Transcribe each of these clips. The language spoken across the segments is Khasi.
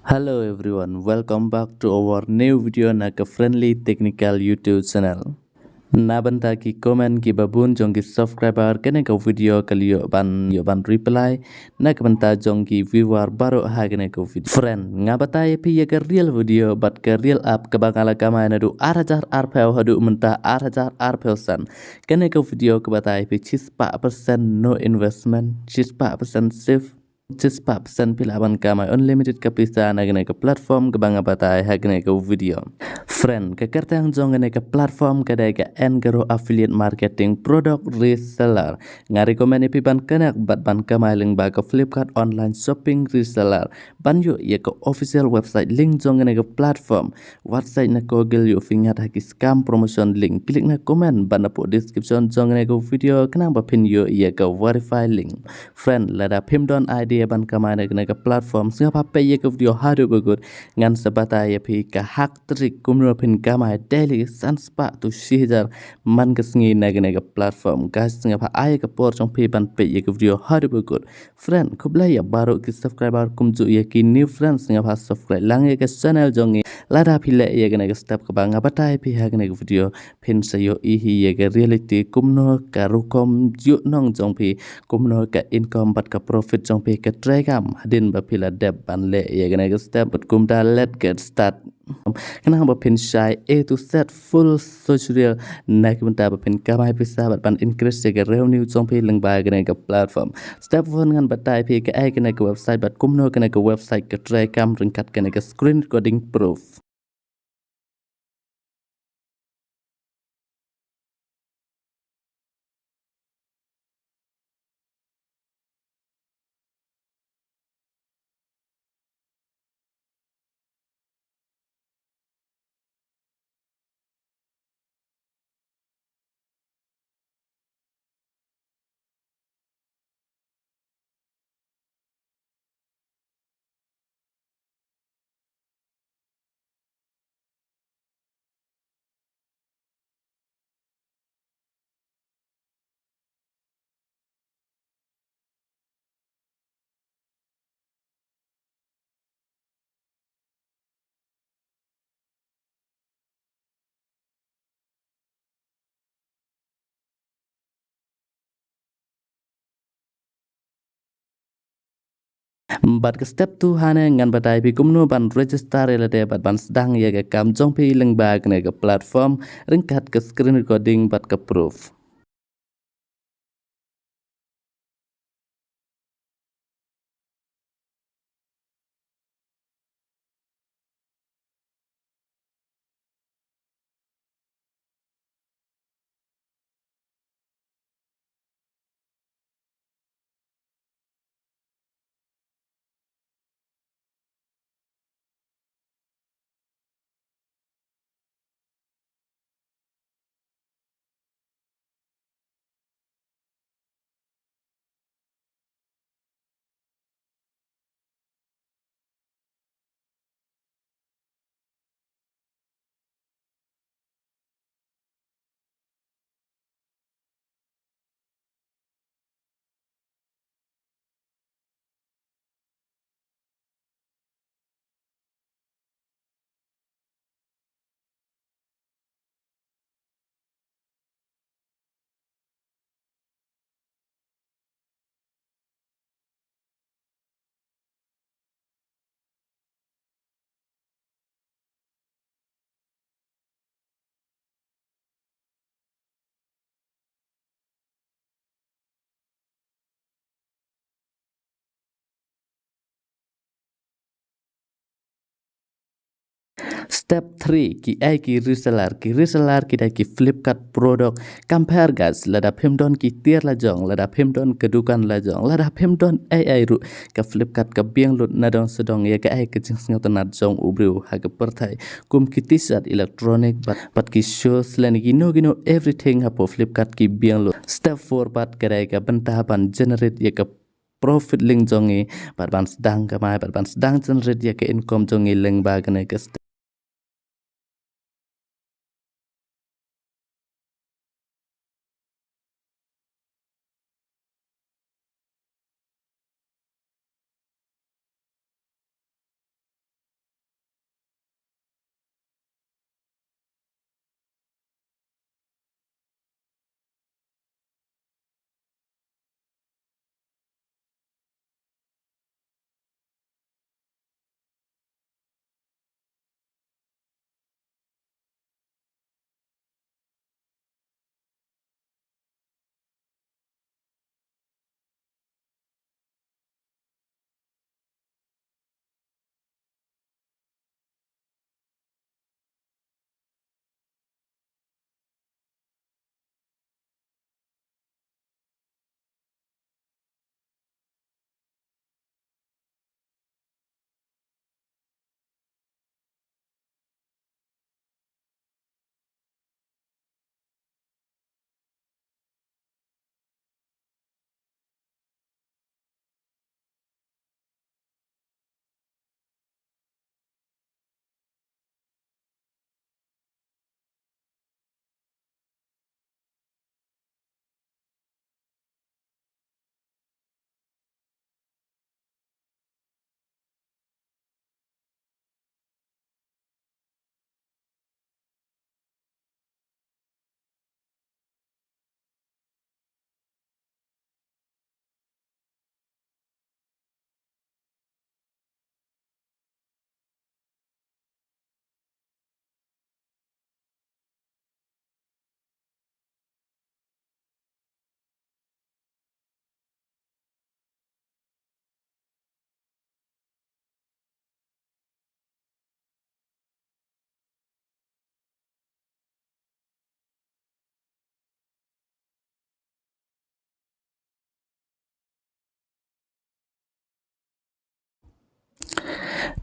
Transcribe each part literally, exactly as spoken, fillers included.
Hello everyone, welcome back to our new video na ka Friendly Technical YouTube channel. Na bynta ki comment ki babun jong ki subscriber, kane ka video ka la ïoh ban, ïoh ban reply na ka bynta jong ki viewer baroh ha kane ka video. Friend, nga batai ïa phi ïa ka real video bad ka real app kaba nga la kamai naduh ar hajar arphew haduh mynta ar hajar arphew san. Kane ka video ka batai ïa phi shispah percent no investment, shispah percent safe, shispah percent phi lah ban kamai unlimited ka pisa na kane ka platform kaba nga batai ha kane ka video. Friend, ka kyrteng jong kane ka platform ka dei ka Engaro Affiliate Marketing Product Reseller. Nga recommend ïa phi ban connect bad ban kamai lyngba ka Flipkart Online Shopping Reseller ban ïoh ïa ka official website link jong kane ka platform. Wat sait na Google ïoh phi ngat ha ki scam promotion link. Click na comment bad na poh description jong kane ka video khnang ba phin ïoh ïa ka verify link. Friend, lada phim don idea ban kamai na kane ka platform, sngewbha peit ïa ka video haduh ba kut. Ngan sa batai ïa phi ka hack trick kumno phin kamai daily san spah to shi hajar man ka sngi na kane ka platform. Guys, sngewbha ai ka por jong phi ban peit ïa ka video haduh ba kut. Friend, khublei ïa baroh ki subscriber kumjuh ïa ki new friends, sngewbha subscribe lang ïa ka channel jong ngi. Lada phi leh ïa kane ka step kaba nga batai phi ha kane ka video, phin sa ïohi hi ïa ka reality kumno ka rukom ïuhnong jong phi, kumno ka income bad ka profit jong phi ka trei kam hadien ba phi la dep ban leh ïa kane ka step. Bad kumta, let's get start. Khnang ba phin shai A to Z full tutorial na ka bynta ba phin kamai pisa bad ban increase ïa ka revenue jong phi lyngba kane ka platform. Step one, ngan batai phi kaei kane ka website bad kumno kane ka website ka trei kam ryngkat kane ka screen recording proof. Bad ka step two hangne ngan batai phi kumno ban register ïa lade bad ban sdang ïa ka kam jong phi lyngba kane ka platform ryngkat ka screen recording bad ka proof. Step three, ki ai ki reseller. Ki reseller ki dei ki Flipkart product. Compare guys, lada phim don ki tiar la jong, lada phim don ka dukan la jong, lada phim don ai ai ruh, ka Flipkart ka biang lut na dong sha dong ïa ka ai ka jingsngewtynnat jong u briew ha ka pyrthei. Kum ki t-shirt electronic bad, bad ki shoes lane kino kino everything hapoh Flipkart ki biang lut. Step four pat ka dei ka bynta ban generate ïa ka profit link jong ngi, bad ban sdang kamai, bad ban sdang generate ïa ka income jong ngi lyngba kane ka step.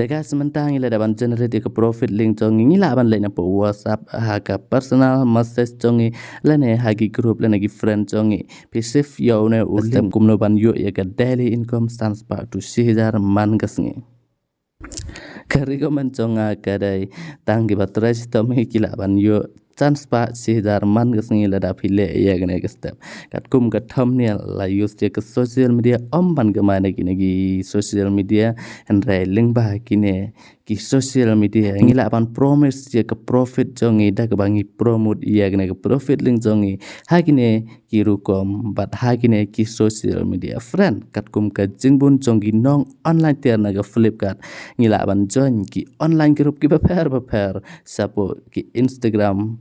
Te guys, mynta ngi la dep ban generate ïa ka profit link jong ngi, ngi lah ban leit na poh WhatsApp ha ka personal message jong ngi, lane ha ki group, lane ki friend jong ngi. Phi save ïa une u link kumno ban ïoh ïa ka daily income san spah to shi hajar man ka sngi. Ka recommend jong nga ka dei tang kiba trai shitom hi ki lah ban ïoh san spah shi hajar man ka sngi lada phi leh ïa kane ka step. Katkum ka thumbnail, la use ïa ka social media ym ban kamai na kine ki social media, hynrei lyngba kine ki social media ngi lah ban promise ïa ka profit jong ngi da kaba ngi promote ïa kane ka profit link jong ngi ha kine ki rukom bad ha kine ki social media friend. Katkum ka jingbun jong ki nong online tiar na ka Flipkart, ngi lah ban join ki online group kiba pher ba pher, shapoh ki Instagram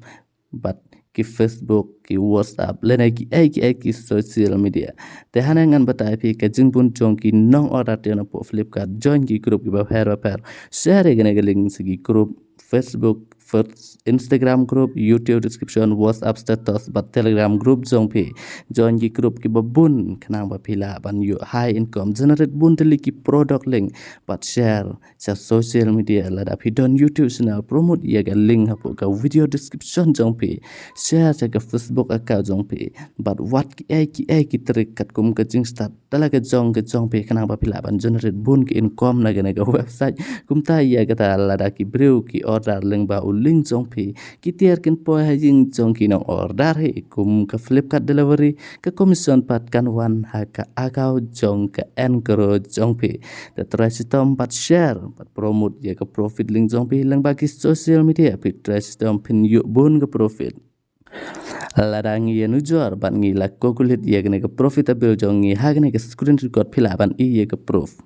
bad ki Facebook, ki WhatsApp, lane ki ei ki ei ki social media. Te hangne ngan batai phi ka jingbun jong ki nong order tiar na poh Flipkart, join ki group kiba pher ba pher, share ïa kane ka link sha ki group, Facebook, first, Instagram group, YouTube description, WhatsApp status bad Telegram group jong phi. Join ki group kiba bun khnang ba phi lah ban ïoh high income, generate bun tylli ki product link bad share sha social media. Lada phi don YouTube channel, promote ïa ka link hapoh ka video description jong phi. Share sha ka Facebook account jong phi bad wat ki ei ki ei ki trick katkum ka jingstad da la ka jong ka jong phi khnang ba phi lah ban generate bun ki income na kane ka website. Kumta ïa kata lada ki briew ki order lyngba u link jong phi, ki tiar kin poi ha ïing jong ki nong order hi. Kum ka Flipkart delivery, ka commission pat kan wan ha ka account jong ka Enkro jong phi. Te trai shitom bad share bad promote ïa ka profit link jong phi lyngba ki social media, phi trai shitom phin ïoh bun ka profit. Lada ngi ïanujor bad ngi la calculate ïa kane ka profitable jong ngi ha kane ka screen record, phi lah ban i ïa ka proof.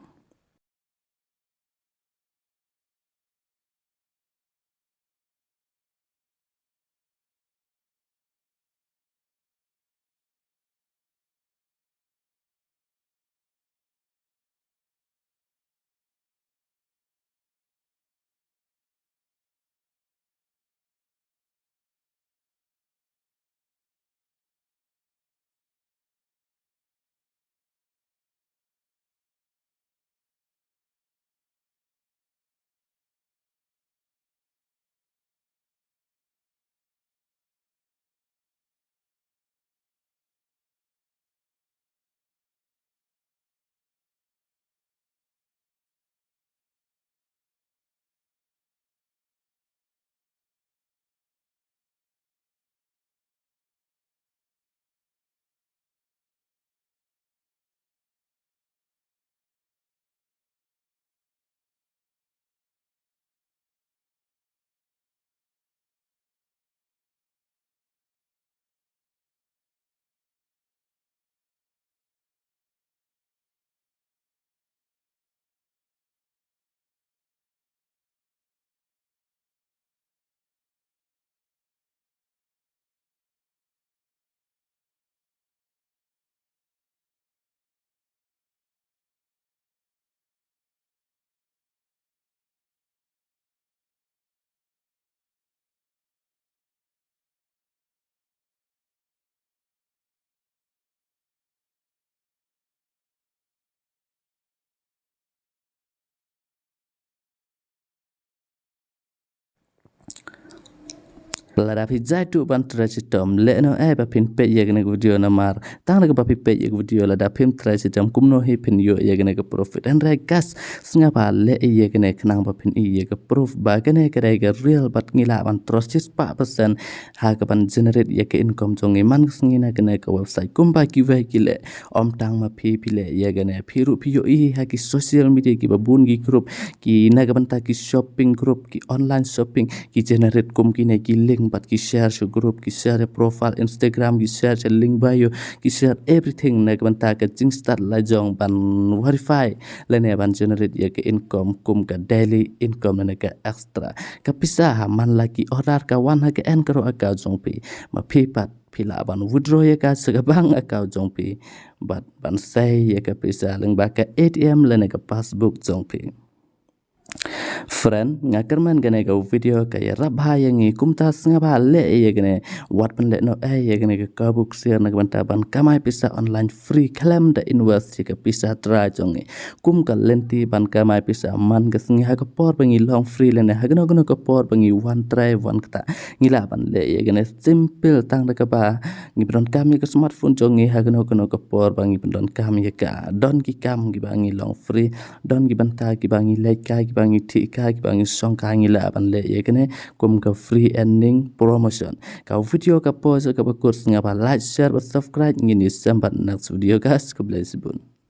Lada phi jaituh ban trai shitom, leh noh ei ba phin peit ïa kane ka video namar tang da kaba phi peit ïa ka video lada phim trai shitom kumno hi phin ïoh ïa kane ka profit. Hynrei guys, sngap bha, leh ïa kane khnang ba phin i ïa ka proof ba kane ka dei ka real bad ngi lah ban trust shispah percent ha ka ban generate ïa ka income jong ngi man ka sngi na kane ka website. Kumba kiwei ki leh, ym tang ma phi phi leh ïa kane, phi ruh phi ïohi ha ki social media kiba bun ki group, ki na ka bynta ki shopping group, ki online shopping, ki generate kum kine ki link bad ki share sha group, ki share sha profile Instagram, ki share sha link bio, ki share everything na ka bynta ka jingstad lajong ban verify lane ban generate ïa ka income kum ka daily income lane ka extra. Ka pisa ha man la ki order ka wan ha ka Enkro account jong phi, ma phi pat phi lah ban withdraw ïa ka sha ka bank account jong phi bad ban sei ïa ka pisa lyngba ka A T M lane ka passbook jong phi. Friend, nga kyrmen kane ka video ka ïarap bha ïa ngi, kumta sngap bha leh ïa kane. Wat ban leh noh ei ïa kane ka kabu ksiar na ka bynta ban kamai pisa online free, khlem da invest ïa ka pisa trai jong ngi. Kum ka lynti ban kamai pisa man ka sngi ha ka por ba ngi long free lane ha kano kano ka por ba ngi wan trai wan ktah, ngi lah ban leh ïa kane. Simple, tang da kaba ngi pyndonkam ïa ka smartphone jong ngi ha kano kano ka por ba ngi pyndonkam ïa ka. Don ki kam kiba ngi long free, don ki bynta kiba ngi leh kai, kiba ngi thik kai, kiba ngi song kai, ngi lah ban leh ïa kane kum ka free earning promotion. Ka video ka poi sha kaba kut, sngap bha like, share bad subscribe. Ngin ïashem bad next video guys. Khublei shibun.